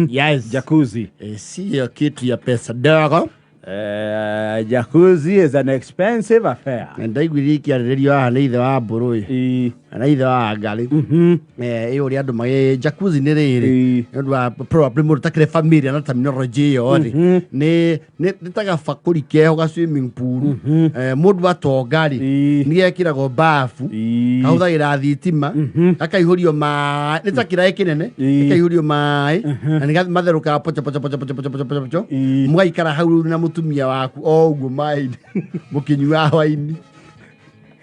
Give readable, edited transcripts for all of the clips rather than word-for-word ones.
Yes. Jacuzzi. Siyo kitu ya pesa dogo. Jacuzzi is an expensive affair. Na ndaiguire ikĩarĩrĩrio haha nĩ ithe wa mbũrũĩ na ithe wa ngarĩ. Ĩ ũrĩa andũ magĩ jacuzzi nĩ rĩrĩ nĩ ũndũ wa probably mũndũ takĩrĩ familiar na terminology ĩyo rĩ, nĩ ta gabakũri keho ga swimming pool. Mũndũ atonga rĩ, nĩ gekĩragwo bafu, kahũthagĩra thitima, gakaihũrio maĩ, nĩ ta kĩraĩ kĩnene, gakaihũrio maĩ na nĩ matherũkaga pocho pocho pocho pocho pocho pocho pocho pocho. Mũgaikara hau rĩu na mũtumia waku o ũguo maĩ-inĩ mũkĩnyuaga hwainĩ.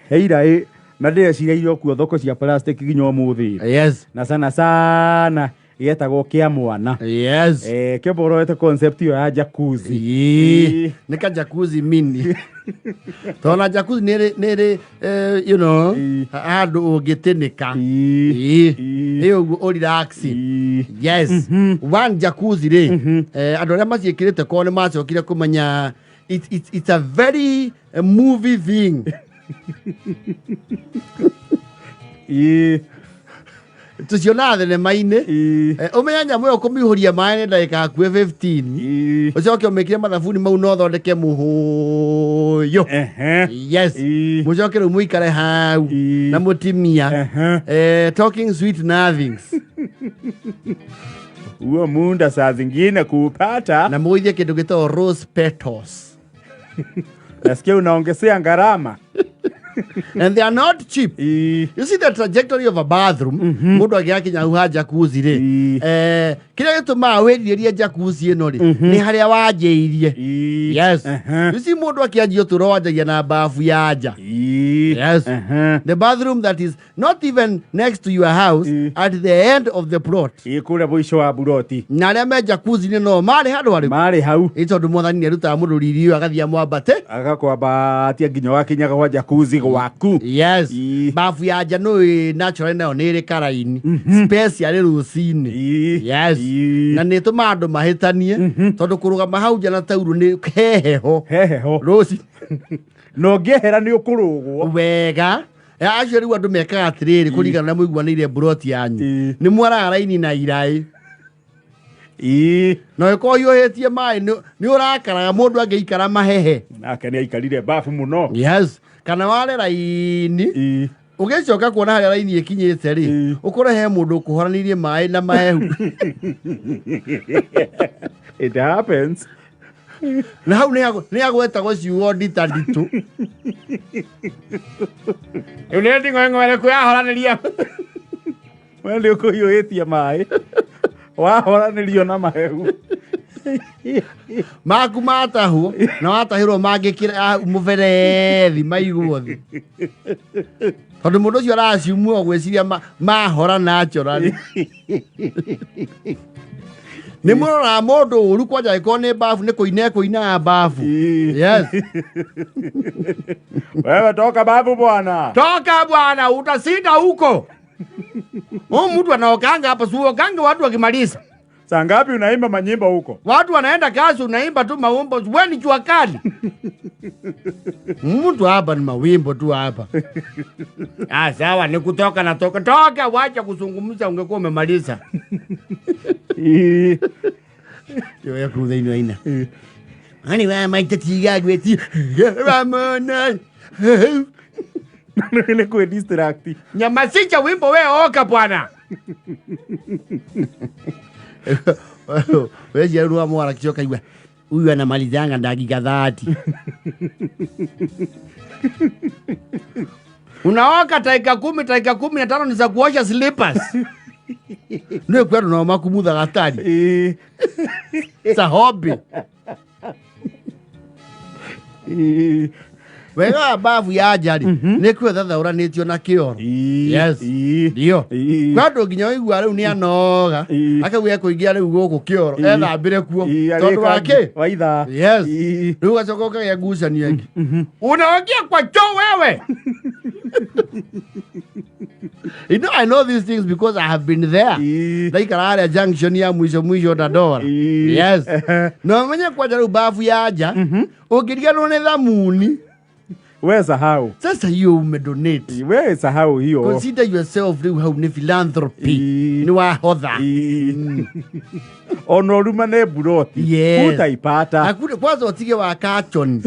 Heira ĩ na ndĩreciria irio kuo thoko cia plastic nginya ũmũthĩ. Na sana sana gĩetagwo kĩa mwana. Kĩamba ũrorete concept ĩyo ya jacuzzi. Nĩ ka jacuzzi mini, tondũ na jacuzzi nĩ ĩrĩ handũ ũngĩtĩnĩka. Ĩ ũguo ũrelax. Yes, one jacuzzi rĩ, andũ arĩa maciĩkĩrĩte kwao nĩ macokire kũmenya it's a very movie thing. Tũcionaga thenema-inĩ. Ũmenye nyamũ ĩyo kũmĩihũria maĩ nĩ ndagĩka hakuhĩ 15. Ũcoke ũmĩkĩre mathabuni mau na ũthondeke mũhũyũ. Yes. Mũcoke rĩu mũikare hau na mũtimia, talking sweet nothings. Huo muda saa zingine kuupata na mũgũithie kĩndũ gĩtagwo rose petals. Nasikia unaongezea gharama. And they are not cheap. You see the trajectory of a bathroom, mũndũ angĩgakinya hau ha jacuzzi rĩ, kĩrĩa gĩtũmaga wĩrirĩrie jacuzzi ĩno rĩ, nĩ harĩa wanjĩirie. Yes. You see, mũndũ akĩanjia ũtũũro wanjagia na bafu ya nja. Yes. The bathroom that is not even next to your house, at the end of the plot. Ĩ kũrĩa mũico wa buroti. Na arĩa me jacuzzi-inĩ no marĩ handũ harĩkũ? Marĩ hau. Ĩ tondũ mwathani nĩ arutaga mũndũ riri ũyũ agathiĩ amwambate. Agakwambatia nginya wakinyaga gwa jacuzzi gwaku. Yes. Bafu ya nja nĩ natural nayo nĩ ĩrĩ karaini, specially rũcinĩ. Yes. Na nĩ ĩtũmaga andũ mahĩtanie, tondũ kũrũgama hau nja na taurũ nĩ heheho. Heheho. Rũcinĩ. Na ũngĩehera nĩ ũkũrũgwo. Wega. Acio rĩu andũ mekaga atĩrĩrĩ, kũringana na mũiguanĩire mburoti yanyu, nĩ mwaraga raini na iraĩ. Na ũgĩkorwo hiũhĩtie maĩ nĩ ũrakaraga mũndũ angĩikara mahehe. Nake nĩ aikarire bafu mũno. Yes, kana ware raini, ũgĩcoka kuona harĩa raini ĩkinyĩte rĩ, ũkore he mũndũ ũkũhoranĩirie maĩ na mahehu. It happens. Na hau nĩ agwetagwo ciugo ndita nditũ. Rĩu nĩ nding'oing'oereku yahoranĩria. We nĩ ũkũhiũhĩtie maĩ wahoranĩrio na mahehu. Maku matahwo na watahĩrwo mangĩkĩra mũberethi maigwo thĩ, tondũ mũndũ ũcio araciumwo gwĩciria mahora naturally. Nĩ mũroraga mũndũ ũru kwanja angĩkorwo nĩ bafu, nĩ kũina ekũinaga bafu. Yes. Wewe toka babu bwana. Toka bwana, utashinda huko. Huyu mtu anaokanga hapa, si uokange watu wakimaliza. Saa ngapi unaimba manyimbo huko? Watu wanaenda kazi, unaimba tu mawimbo. We ni jua kali. Mtu hapa ni mawimbo tu hapa. Ah, sawa, ni kutoka natoka. Toka, wacha kuzungumza, ungekuwa umemaliza. Yo kuu thĩinĩ wa ina. Ani wa maita tiga gwĩti. Ramona. Nĩ kwĩ distract. Nyamasicha wimbo we oka bwana. Weciarwo mwara kicoka igua huyu anamalizanga dakika 30. Unaoka dakika 10, dakika 15 ni za kuosha slippers. Nĩ kwendwo nao makumutha gatari. It's a hobby. Wega wa babu ya nja rĩ, nĩ kwĩthathaũranĩtio na kĩoro. Yes. Ndio. Kwa andũ nginya waigua rĩu nĩ anoga, akauga ekũingĩra rĩu gũkũ kĩoro ethambĩre kuo, tondũ wa kĩ? Wa ithaa. Yes. Rĩu ũgacoka ũkagĩa ngucanio ĩngĩ, unaongea kwa choo wewe. You know, I know these things because I have been there. Ndaikara harĩa junction ya mwisho mwisho Dandora. Yes. Na ũmenye kwanja rĩu babu ya nja, ũngĩriganĩrwo nĩ thamuni. We sahau. Sasa hiyo umedonate. We sahau hiyo. Consider yourself rĩu hau nĩ philanthropy. Ii. Nĩ wahotha. Ii. Ona ũrumane mburoti. Yes. Utaipata. Hakuna kwanza ũtige wa kachon.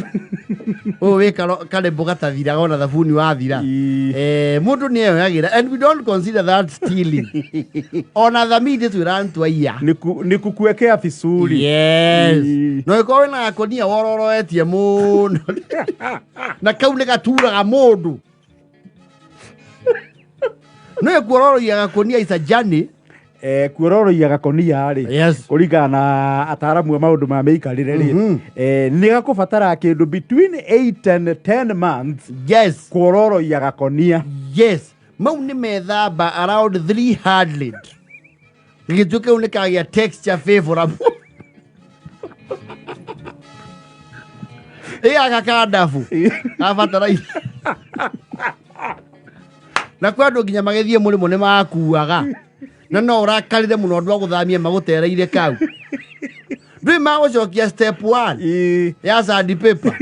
Ũyũ wĩ karembo gatathiraga ona thabuni wathira. Ii. Mũndũ nĩ eyoyagĩra and we don't consider that stealing. Ona thamiri twĩra ntwaiya. Ni kukuwekea vizuri. Yes. Ii. No ĩkorwo wĩna gakonia wororoetie mũno. Na kau nĩ gaturaga mũndũ. No ĩkuororoia gakonia is a journey. Kuororoia gakonia rĩ. Yes. Kũringana na ataaramu a maũndũ ma mĩikarĩre rĩ, nĩ gakũbatara kĩndũ between 8 and 10 months Yes. kuororoia gakonia. Yes. Mau nĩ methamba around 300. Gĩgĩtuĩka kĩu nĩ kagĩa texture favorable. Ĩ gaka ka ndabu. Gabataraitha. Na kwĩ andũ nginya magĩthiĩ mũrĩmo nĩ makuaga. Na no ũrakarire mũno andũ a gũthamia magũtereire kau. Ndũĩ magũcokia step 1 Ii. ya sandpaper.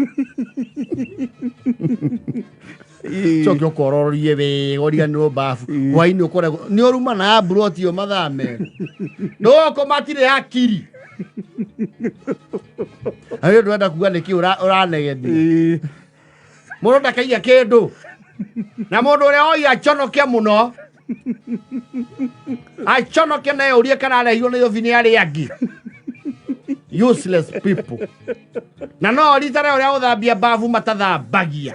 Ii. Coke ũkorororie wega ũriganĩrwo babu. Hwainĩ ũkoragwo nĩ ũruma na mburoti ĩyo mathaa merĩ. Ndũgũkũ matirĩ hakiri. Na nĩ ndũrenda kuga nĩkĩ ũranegenia. Ii. Mũndũ ndakaiya kĩndũ. Na mũndũ ũrĩa oia aconoke mũno. Aconoke na eurie kana arehirwo Nairobi nĩ arĩa angĩ. Useless people. Na no rita rĩao rĩa gũthambia babu matathambagia.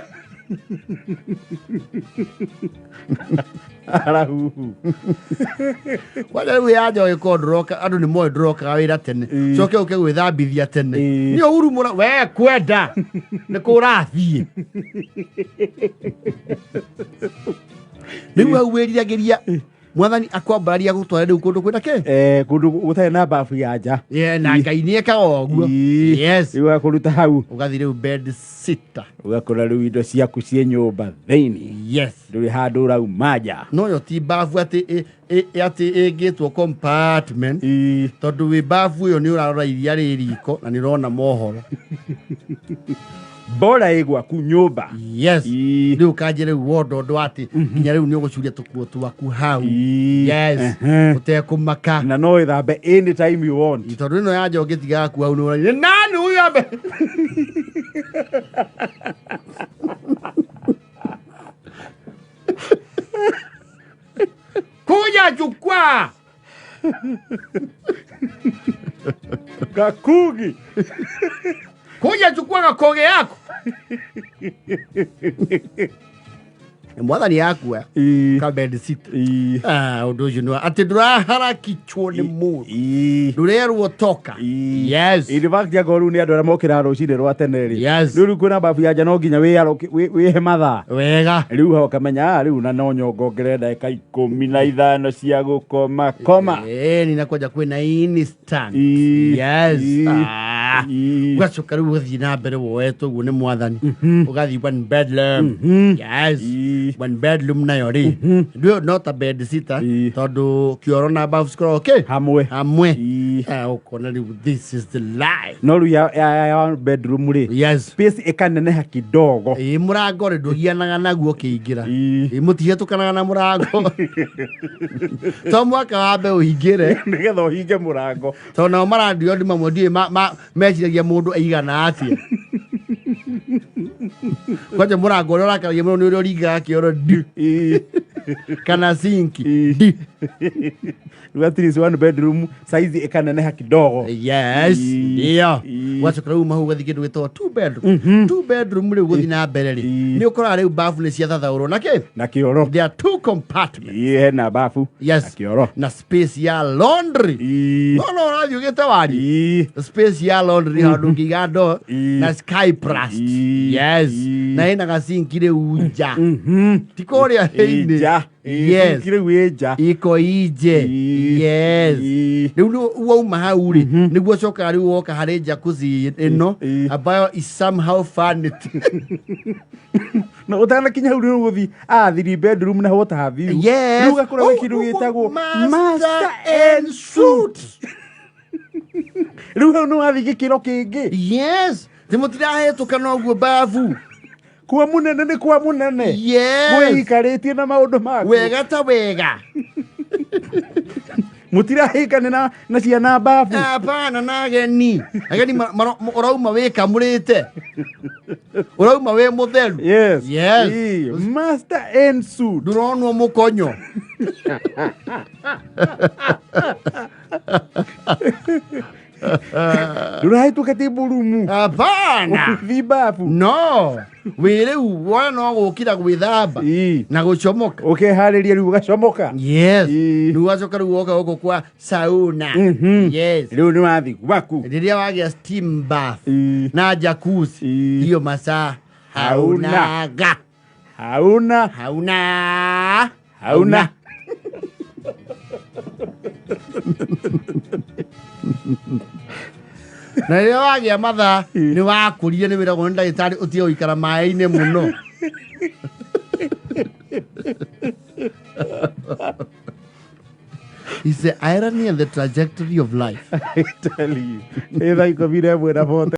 Arahuhu. Kwanja rĩu yanja ũgĩkorwo ndũroka, andũ nĩ moĩ ndũrokaga wĩra tene. Ii. Coke ũke gwĩthambithia tene. Ii. Nĩ ũru mũno, we kwenda nĩ kũ ũrathiĩ. Rĩu hau wĩriragĩria mwathani akwambararia gũtwara rĩu kũndũ kwĩna kĩ? Kũndũ gũtarĩ na babu ya nja. Yeah, na Ngai nĩ ekaga ũguo. Ii. Yes. Rĩu agakũruta hau. Ũgathiĩ rĩu bed sitter. Ũgakora rĩu indo ciaku ciĩ nyũmba thĩinĩ. Yes. Ndũrĩ handũ ũrauma nja. No yo ti babu atĩ atĩ ĩngĩtwo compartment. Ii. Tondũ wĩ babu ĩyo nĩ ũrarora iria rĩ riko na nĩ ũrona mohoro. Bora ĩ gwaku nyũmba. Yes. Ii. Rĩu kanjĩ rĩu wondo ũndũ atĩ nginya rĩu nĩ ũgũcuria tũkuo twaku hau. Ii. Yes. Ehe. Ũtekũmaka. Na no ĩthambe anytime you want. Tondũ ĩno ya nja ũngĩtiga gaku hau nĩ ũraria, nani huyu ambe? Kuja chukua. Gakugi. Kuja chukua gakoge yako. Mwathani yakua. Ii. Ka bed sit. Ii. Ũndũ ũcio nĩ atĩ ndũraharakichwo nĩ mũndũ. Ii. Ndũrerwo toka. Ii. Yes. In fact, angorwo rĩu nĩ andũ arĩa mokĩraga rũcinĩ rwa tene rĩ. Yes. Rĩu kwĩna babu ya nja no nginya wĩhe mathaa. Wega. Rĩu hau ũkamenya, rĩu na no nyongongerere ndagĩka ikũmi na ithano cia gũkoma koma. Ni na kwanja kwĩna instant. Ii. Yes. Ii. Ii. Ũgacoka rĩu ũgathiĩ na mbere woetwo ũguo nĩ mwathani. Ũgathiĩ one bedroom. Yes. Ii. One bedroom nayo rĩ. Ndũĩ no ta bed sitter Ii. tondũ kĩoro na bafu cikoragwo kĩ? Hamwe. Hamwe. Ii. Ũkona rĩu this is the life. No rĩu ya one bedroom rĩ. Yes. Space ĩkaneneha kidogo. Ĩ mũrango rĩ ndũgianaga naguo ũkĩingĩra. Ii. Ĩ mũtihetũkanaga na mũrango. To mwaka wambe ũhingĩre. Nĩgetha ũhinge mũrango. Tondũ nao marandio andũ mamwe ndiũĩ meciragia mũndũ aigana atĩa. Kwanja mũrango ũrĩa ũrakaragia mũno nĩ ũrĩa ũringaga kĩoro ndi. Ii. Kana sinki. Ii. Ndi. Rĩu at least one bedroom size ĩkaneneha kidogo. Yes. Ii. Ndio. Ii. Ũgacoka rĩu mau ũgathiĩ kĩndũ gĩtagwo two bedroom. Two bedroom rĩu gũthiĩ na mbere rĩ. Ii. Nĩ ũkoraga rĩu bafu nĩ ciathathaũrwo na kĩ? Na kĩoro. There are two compartments. Ii, hena bafu. Yes. Na kĩoro. Na space ya laundry. Ii. No, no, ũrathiĩ ũgĩte wari. Ii. Space ya laundry handũ ũngĩiga ndoo Ii. na sky plus. Ii. Yes. Ii. Na ĩna gacinki rĩu nja. Ti kũrĩa Ii, thĩinĩ. nja. Ii, Yes. sinki rĩu ĩ nja. Iko inje. Ii. Yes. Ii. Rĩu nĩ wauma hau rĩ, nĩguo ũcokaga rĩu woka harĩ jacuzzi ĩno Ii. ambayo is somehow vanity. No, ũtanakinya hau rĩu ũgũthiĩ, three bedroom na what have you. Yes. Rĩu ũgakora gwĩ Oh, kĩndũ oh, gĩtagwo master master and suite. Rĩu hau nĩ wathiĩ gĩkĩro kĩngĩ. Yes. Ti mũtirahetũka noguo babu. Kwa munene nĩ kwa munene. Yes. Wĩikarĩtie na maũndũ maku. Wega ta wega. Mũtirahĩkane na ciana mbabu. Hapana na ageni. Ageni ũrauma wĩkamũrĩte. Ũrauma wĩ mũtheru. Yes. Yes. Ii, master and suit. Ndũronwo mũkonyo. Ndũrahĩtũka table room. Hapana. Ũgĩthiĩ mbabu. No. Wĩ rĩu wona no gũkira gwĩthamba na gũcomoka. Ũkeharĩria rĩu ũgacomoka. Yes. Rĩu wacoka rĩu woka gũkũ kwa sauna. Yes. Rĩu nĩ wathi gwaku. Rĩrĩa wagĩa steam bath na jacuzzi hiyo masaa Hauna. haunaga. Hauna. Hauna. Hauna. Na rĩrĩa wagĩa mathaa nĩ wakũrire nĩ wĩragwo nĩ ndagĩtarĩ ũtige gũikara maĩ-inĩ mũno. It's the irony and the trajectory of life. I tell you. Ĩ thaa 11 na 40.